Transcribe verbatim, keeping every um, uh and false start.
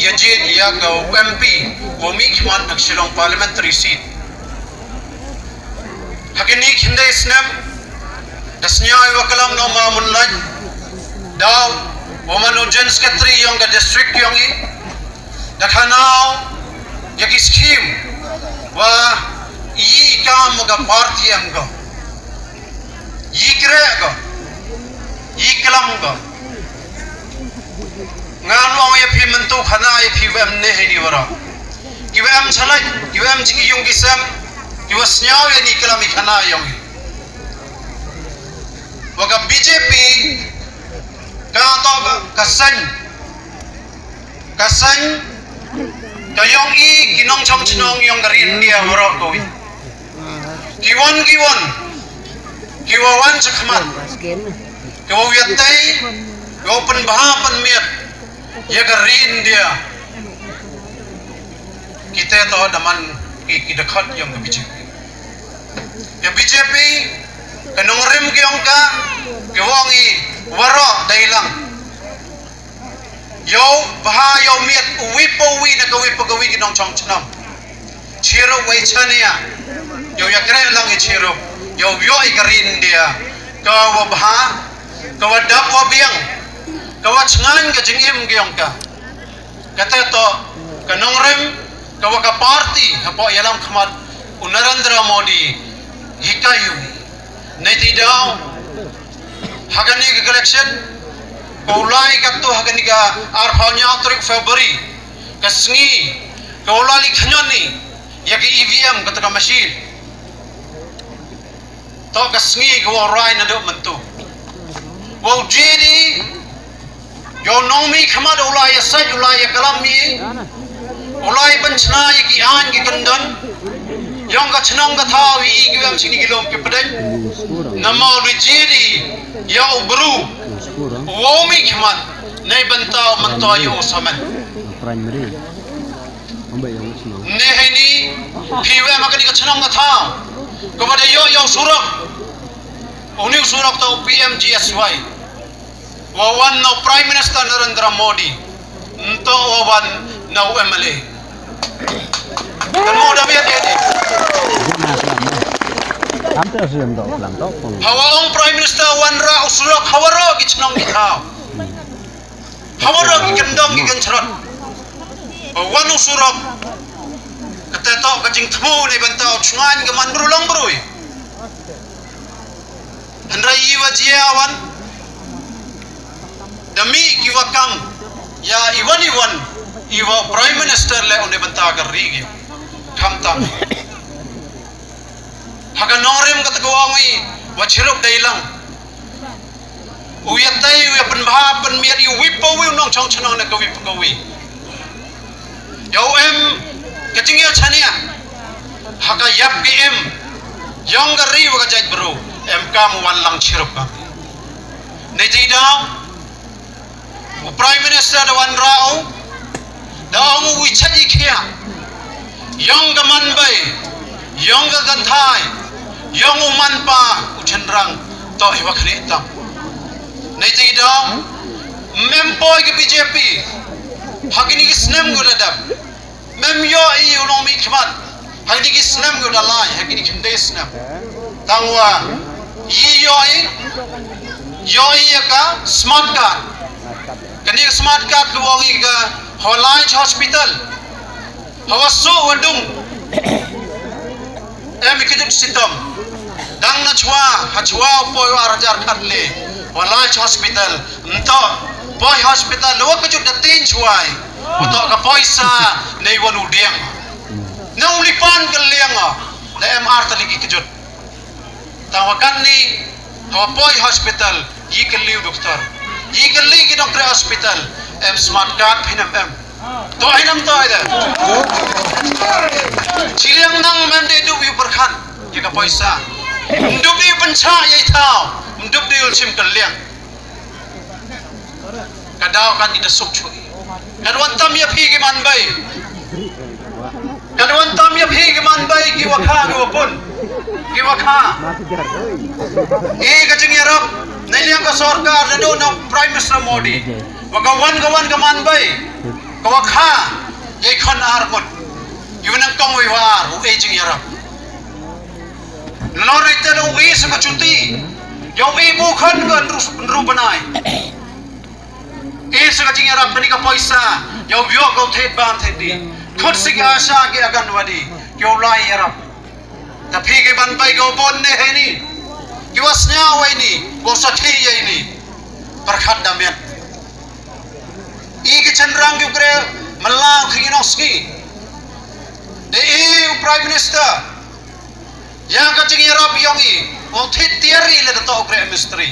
ya jied ya ka u M P wa mih khmat ha ka Shillong Parliamentary Seat. Ha kini ki khyndai snem, da sñiaw i wa klam noh ma Moonlight, daw wa man u General Secretary yong ka district yong i, da khana u ya ki scheme wa i kam ka party em ko. Yi kreh ko, yi klam ko. Ngan ong ya phi mynta khana ya phi wa em ne heini waroh. Ki wa em chalait, ki wa em chi ki yung ki sem, ki wa sñiaw ya ini i klam i khana yong i. Wa ka B J P, ka toh ka, ka seiñ, ka seiñ ka yong i ki nongchong chnong yong ka ri India waroh kawi. Ki wan, ki wan, ki wa wan chakhmat, ki wa u yatei, ki wa u pynbha pynmiat ya ka ri India. Kita toh da man ki, ki dkhot yong ka B J P. Ka B J P, ka nongrim ki yong ka, ki wa ong i waroh dei lang. Yow bha, yow miat, uwi pa uwi na kawi pa kawi ki nongchong chnong. Chirup wei chania. Yow ya kreh lang i chirup. Yow yoh i ka ri India ka wa bha, ka wa dap wa biang, ka wa chngaiñ ka jingim ki yong ka. Kata toh ka nongrim ka wa ka party hapoh yalam khmat u Narendra Modi hikai u. Neitæ daw, ha kani ka election, ka u lai ka tu ha kani ka arphaw ynñiaw tarik February, ka sngi ka u lai li khñiot ni ya ka E V M, kata ka machine. Toh ka sngi ka wa u rai nadooh mynta. Wa u jied i, yow nongmih khmat u lai ya sait, u lai ya klam i, u lai pynchna ya ki aiñ ki kyndon yong ka chnong ka thaw i, ki wa em chini ki lum ki pdeng. Namar u jied i ya u bru u wow mih khmat neibynta u myntoi u samen. Primary. Ne heini, phi wa em ha kani ka chnong ka thaw, ka wa da yoh ya u surok. Uni u surok toh u P M G S Y. Wa wan na u Prime Minister Narendra Modi. Nto wa wan na u M L A. Kan mo da biat ya ni. Am te siem do klam to pun. Hawa ong Prime Minister wan ra u surok hawa ro ki chnong ki thaw. Hawa ro ki kyndong ki kynchrot. Wa wan u surok. Kata toh ka jingthmu neibynta u chngaiñ ka man bru long bru i. Hynrei i wa jia wan, da mih ki wa kam ya i wan i wan, i wa Prime Minister le u neibynta ka ri ki. Khamtam. Ha ka nongrim kata ka wa ong i wa chirup dei lang. U yatei, u ya pynbha pynmiat i uwi pa uwi u nongchong chnong na kawi pa kawi. Yow em ka jingyachaniah ha ka yap ki im yong ka ri wa ka jait bru, em kam u wan lang chirup kam. Neitæ daw, u Prime Minister da wan ra u, da ong u wi chat i khia yong ka manbei, yong ka kynthai, yong u manpa, u chynrang, toh hi wa khlieh tam. Neitæ daw, mem poi ka B J P ha kini ki snem ko da dap. Mem yoh i u nongmih khmat ha kini ki snem ko da lai, ha kini ki khyndai snem. Tangwa i yoh i, yoh i ya ka smart card. Kani ka smart card ka wa ong i ka hawa lai cha hospital, hawa suk wa dung, em i kjut sitom. Dang na chwa, ha chwa u poi wa ar hajar khatle, wa lai cha hospital. Nto poi hospital, wa kjut da tin chwa i. Wa toh ka poisa nei wa nu diang. Na u li pan ka liang, na em ar tylli ki kjut. Tangwa katni, hawa poi hospital, yi kylli u doktor, yi kylli ki doktor hospital, em smart card phi em em. Toh hi em toh hi de. Chiliang nang mem de dup yu pyrkhat ya ka poisa. Mdup de yu pynchah ya i thaw, mdup de yu chim kylliang. Ka daw kan i da suk chui. Kan wan tam ya phi ki manbei. Kan wan tam ya phi ki manbei, ki wa kha, ki wa pun, ki wa kha. I ka jingyarap neiliang ka sorkar da du na Prime Minister Modi. Wa ka wan, ka wan ka manbei. Ka wa kha, yei khon ar ngut. Yu nang kong wei wa ar, u e jingyarap. Nalor ite da u e sa ka chuti. Yow e bu khon ka nru, nru banai. E sa ka jingyarap bani ka poisa. Yow yoh ka u thet ban thet di. Khut si ki ASHA ki Anganwadi. Yow lai yarap. Ta phi ki ban bai ko bon ne hei ni. Ki wa sñiaw wei ni, ko sa thi yei ni. Pyrkhat da miat. I ki chynrang ki u kre, mala u khri nong sngi. De i u Prime Minister. Ya ka jingyarap yong i, u thit tiar i le da to u kre ministry.